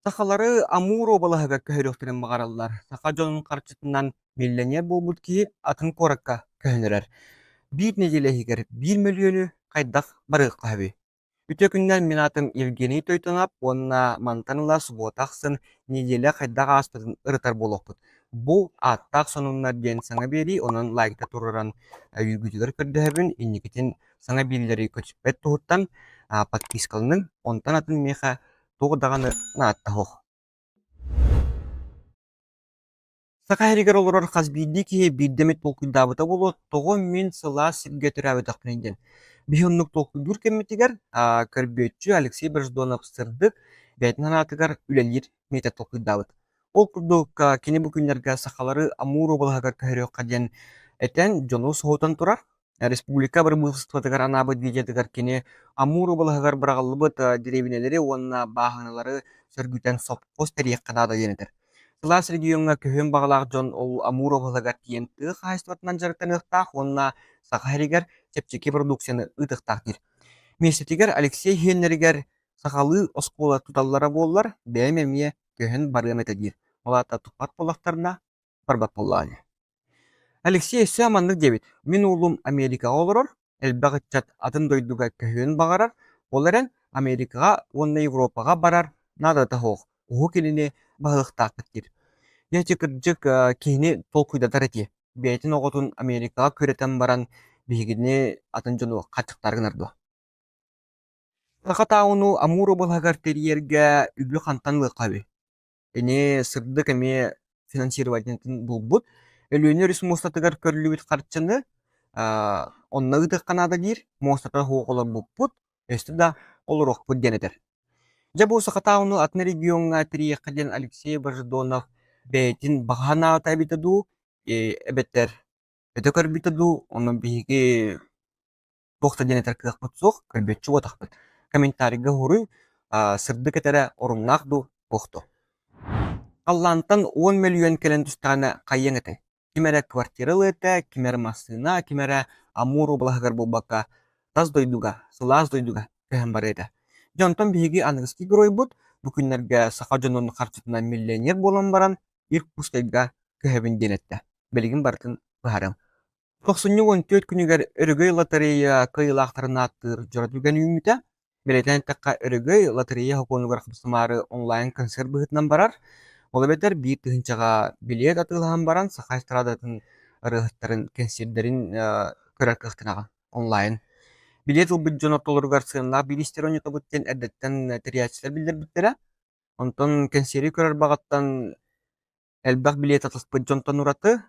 Сахалары Амур уобалаһыгар көһөрүөхтэрин баҕараллар. Саха дьонун харчытынан миллионер буолбут киһи атын куоракка көһөн эрэр. Биир нэдиэлэ иһигэр 1 мөлүйүөнү хайдах барыахха сөбүй? Үтүө күнүнэн мин аатым Евгений Тойтонов уонна мантан ыла субуота ахсын нэдиэлэ хайдах ааспытын ырытар буолуохпут. Бу ааттаах сонуннар диэн саҥа биэрии, онон лайкта туруоран өйүүргүтүгэр көрдөһөбүн. Инникитин саҥа биэриилэри көтүппэт туһуттан подпискаланыҥ, онтон атын миэхэ туох даҕаны наадата суох. Саха сиригэр олорор хас биирдии киһи биирдэ эмит толкуйдаабыта буолуо, тоҕо мин сылаас сиргэ төрөөбөтөхпүнүй диэн. Биһи оннук толкуйдуур кэммитигэр көрбүөччү Алексей Бождонов сырдык бэйэтин санаатыгар үлэлиир миэтэ толкуйдаабыт. Ол курдук кини бу күннэргэ сахалары Амур уобалаһыгар көһөрүөххэ диэн этэн дьону соһутан турар. Республика бырабыыталыстыбатыгар анаабыт видеотыгар кини Амур уобалаһыгар быраҕыллыбыт дэриэбинэлэри уонна бааһыналары сөргүтэн сопхуос тэрийиэххэ наада диэн этэр. Сылаас региоҥҥа көһүөн баҕалаах дьон ол Амур уобалаһыгар тиийэн тыа хаһаайыстыбатынан дьарыктаныахтаах уонна Саха сиригэр чэпчэки продукцияны ыытыахтаах диир. Миэстэтигэр Алексей иһиэннэригэр сахалыы оскуола туталлара буоллар, бэйэм эмиэ көһөн барыам этэ диир. Ол аата туппат буоллахтарына, барбат буоллаҕа ини. Алексей өссө маннык диэбит: «Мин уолум Америкаҕа олорор, элбэх ыччат атын дойдуга көһүөн баҕарар, ол эрэн Америкаҕа уонна Европаҕа барар наадата суох, Уһук Илини баһылыктаахпыт» диир. Дьэ ити кырдьык киһини толкуйдатар этии. Бэйэтин оҕотун Америкаҕа күрэтэн баран биһигини атын дьону хаччыктаары гынар дуо? Саха тауну Амур уобалаһыгар тэрийэргэ үбү хантан ылыахха эбий? Ини сырдык эмиэ финансированиетын булбут. Өлүөнэ өрүс муостатыгар көрүллүбүт харчыны онно ыытыахха наада диир. Муостата суох олорбуппут, өссө да олоруохпут диэн этэр. Дьэ бу Сахатауну атын региоҥҥа тэрийиэххэ диэн Алексей Божедонов бэйэтин баҕа санаата эбитэ дуу, эбэтэр өтө көрбүтэ дуу, онон биһиги туох да диэн этэр кыахпыт суох, көрбүөччү буотахпыт. Комментарийга уһуруй, сырдык этэрэ оруннаах дуу, туох дуу. Халлаантан 10 мөлүйүөн кэлэн түстэҕинэ хайыаҥ этэй? Ким эрэ квартира ылыа этэ, ким эрэ массыына, ким эрэ Амур уобалаһыгар буолбакка, тас дойдуга, сылаас дойдуга көһөн барыа этэ. Дьэ онтон биһиги аныгыскы геройбут бу күннэргэ саха дьонун харчытынан миллионер буолан баран Иркутскайга көһөбүн диэн эттэ. Билигин барытын быһаарыам. Тохсунньу 14 күнүгэр Өрөгөй лотерея кыайыылаахтарын ааттыыр дьоро түгэн үүммүтэ. Бэлиэтээн эттэххэ, Өрөгөй лотерея сокуонугар хапсымаары онлайн-концерт быһыытынан барар. Ол эбэтэр 1000-ҕа билиэт атыылаһан баран, саха эстрадатын ырыаһыттарын кэнсиэрдэрин көрөр кыахтанаҕын онлайн. Билиэт ылбыт дьон ортолоругар сыаналаах бириистэри оонньотобут диэн эрдэттэн тэрийээччилэр биллэрбиттэрэ. Онтон кэнсиэри көрөр баҕаттан элбэх билиэт атаспыт дьонтон ураты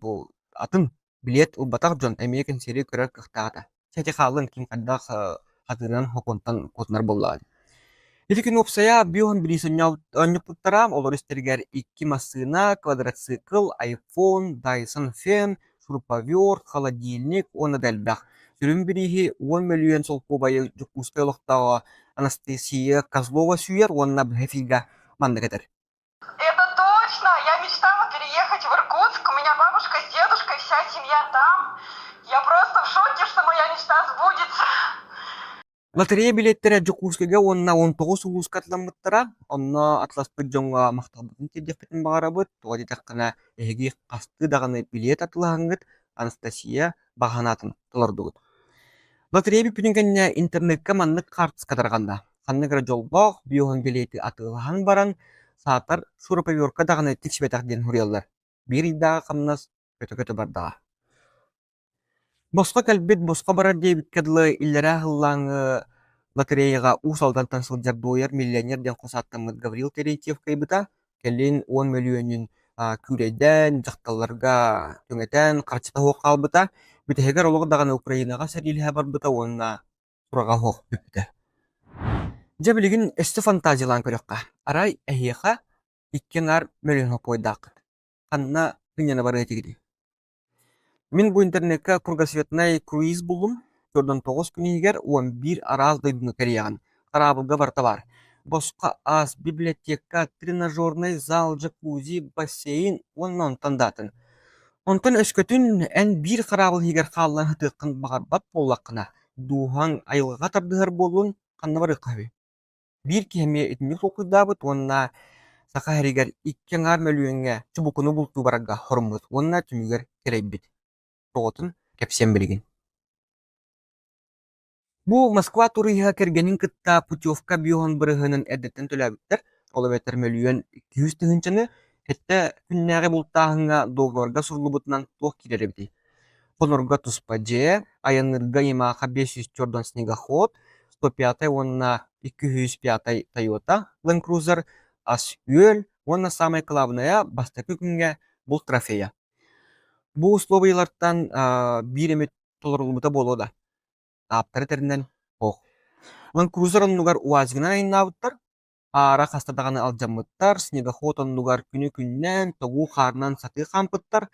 бу атын билиэт ылбатах дьон эмиэ кэнсиэри көрөр кыахтаах этэ. Чэ ити хааллын ким хайдах хатыырынан хокуонтан куотунар буоллаҕа дии. Ити күн уопсайа биоһун билиис оонньоппуттара, олор истэригэр икки массыына, квадроцикл, айфон, Dyson фен, шуруповерт, холодильник уонна да элбэх. Сүрүн бирииһи 10 мөлүйүөн солкуобайы Дьокуускай олохтооҕо Анастасия Козлова сүүйэр уонна быһа эфиргэ маннык этэр. Это точно! Я мечтала переехать в Иркутск. У меня бабушка с дедушкой, вся семья там. Я просто в шоке, что моя мечта сбудется. Лотерея билиэттэрэ Дьокуускайга уонна 19 улууска атыламмыттара. Онно атыласпыт дьоҥҥо махталбытын тиэрдиэхпитин баҕарабыт. Тоҕо диэтэххинэ, эһиги хастыы даҕаны билиэт атылаһаҥҥыт Анастасия баҕа санаатын толордугут. Лотерея бүппүтүн кэннэ интернеккэ маннык хаартыска тарҕанна. Ханнык эрэ дьоллоох биоһун билиэти атыылаһан баран, саатар шуруповерка даҕаны тиксибэтэх диэн суруйаллар. Биир ыйдааҕы хамнас көтө-көтө бардаҕа. Босхо кэлбит, босхо барар диэбиккэ дылы, иллэрээ сыллааҥы лотереяҕа Уус Алдантан сылдьар дуойар миллионер диэн хос ааттаммыт Гаврил Терентьев кыайбыта. Кэлин 10 мөлүйүөнүн күүлэйдээн, дьахталларга түҥэтэн, харчыта суох хаалбыта. Бүтэһигэр олох даҕаны Украинаҕа сэриилэһэ барбыта уонна сураҕа суох бүппүтэ. Дьэ билигин өссө фантазиялаан көрүөххэ. Арай эһиэхэ икки аҥаар мөлүйүөн хоппуойдааххыт. Ханна сынньана барыа этигитий? Мин бу интернеккэ кругосветнай круиз буллум. 49 күн иһигэр 11 араас дойдуну кэрийэҕин. Хараабылга барыта баар. Босхо ас, библиотека, тренажернай зал, джакузи, бассейн уонна онтон да атын. Онтон өскөтүн эн биир хараабыл иһигэр хааллан сытыаххын баҕарбат буоллаххына, дууһаҥ айылҕаҕа тардыһар буоллун, ханна барыахха сөбүй? Биир киһи эмиэ итинник толкуйдаабыт уонна Саха сиригэр 2,5 мөлүйүөҥҥэ чубукуну бултуу барарга соруммут уонна түмүгэр кэлэйбит. Тоҕотун кэпсиэм билигин. Бу Москва туриһа кэргэнин кытта путевка биоһун бырыһыанын эрдэттэн төлөөбүттэр, ол эбэтэр 1 200 000-ны сэттэ күннээҕи бултааһыҥҥа дуогабарга суруллубутунан туох киирэр эбитий? Хонорго туспа дьиэ, айанныырга Ямаха 504 снегоход, 105 уонна 205 Toyota Land Cruiser, ас-үөл уонна саамай кылаабынайа бастакы күҥҥэ булт трофейа. Бу услуобуйалартан биир эмит толоруллубута буолуо да? Ааптар этэринэн, суох. Land Cruiser оннугар УАЗигынан айаннаабыттар, аара хаста даҕаны алдьаммыттар, снегоход оннугар күнү-күннээн, тоҕуу хаарынан сатыы хаампыттар,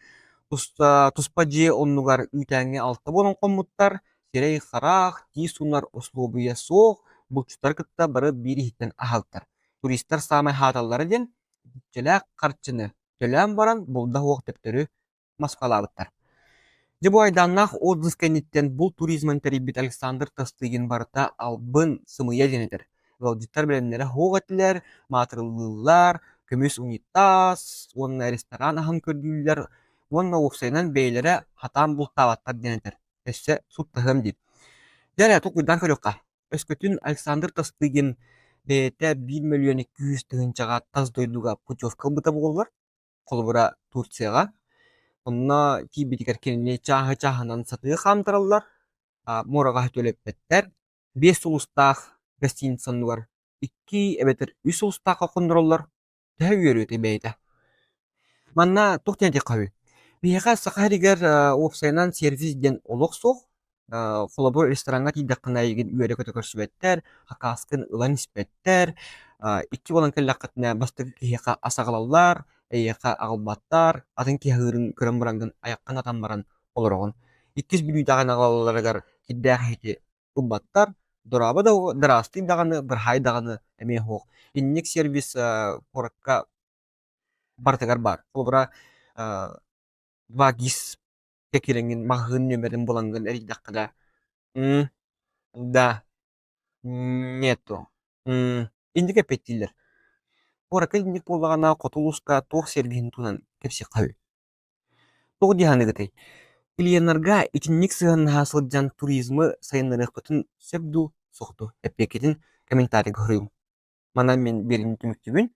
туспа дьиэ оннугар үүтээҥҥэ алта буолан хоммуттар, сирэй-харах, тиис суунар услуобуйа суох, булчуттары кытта бары биир иһиттэн аһалтар. Туристар саамай хааталлара диэн, итиччэлээх харчыны төлөөн баран булда суох төптөрү Москвалаабыттар. Дьэ бу айдааннаах отзыв кэнниттэн булт туризмын тэрийбит Александр Тастыгин барыта албын, сымыйа диэн этэр. Ыалдьыттар бэлэмнэрэ суох этилэр, маатырылыыллар, көмүс унитаз уонна ресторан аһын көрдүүллэр уонна уопсайынан бэйэлэрэ хатаан бултаабаттар диэн этэр. Өссө суттаһыам диир. Дьэ эрэ, толкуйдаан көрүөххэ. Өскөтүн Александр Тастыгин бэйэтэ 1 200 000-ҕа тас дойдуга путевка ылбыта буоллар, холобура, Турцияҕа. Онно тиийбитигэр кинини чааһы-чааһынан сатыы хаамтараллар, муораҕа төлөппөттөр, биэс сулустаах гостиница оннугар икки эбэтэр үс сулустаахха хоннороллор, төһө үөрүөтэй бэйэтэ. Манна туох диэн этиэххэ үһү? Биһиэхэ Саха сиригэр уопсайынан сервис диэн олох суох. Холобур, рестораҥҥа тиийдэххинэ эйигин үөрэ-көтө көрсүбэттэр, хакааскын ылан испэттэр, икки буолан кэллэххитинэ бастакы киһиэхэ ас аҕалаллар, эйиэхэ аҕалбаттар, атын киһи аһыырын көрөн бараҥҥын айаххын атан баран олороҕун. Иккис бүлүүдэҕин аҕалалларыгар кирдээх иһити ылбаттар, дорообо да дыраастый даҕаны, бырһаай даҕаны эмиэ суох. Инник сервис куоракка барытыгар баар. Холобура, 2ГИС киирэҥҥин маҕаһыын нүөмэрин булаҥҥын эрийдэххинэ м да нету м инник эппиэттииллэр. Куоракка итинник буоллаҕына хоту улууска туох сервиһин туһунан кэпсиэххэ үһү. Туох дии саныыгытый? Клиеннарга итинник сыһыаннаһа сылдьан туризмы сайыннарыахпытын сөп дуу, суох дуу? Эппиэккитин комментарийга суруйуҥ. Манан мин биэриини түмүктүүбүн.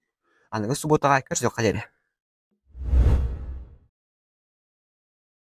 Аныгы субуотаҕа көрсүөххэ диэри.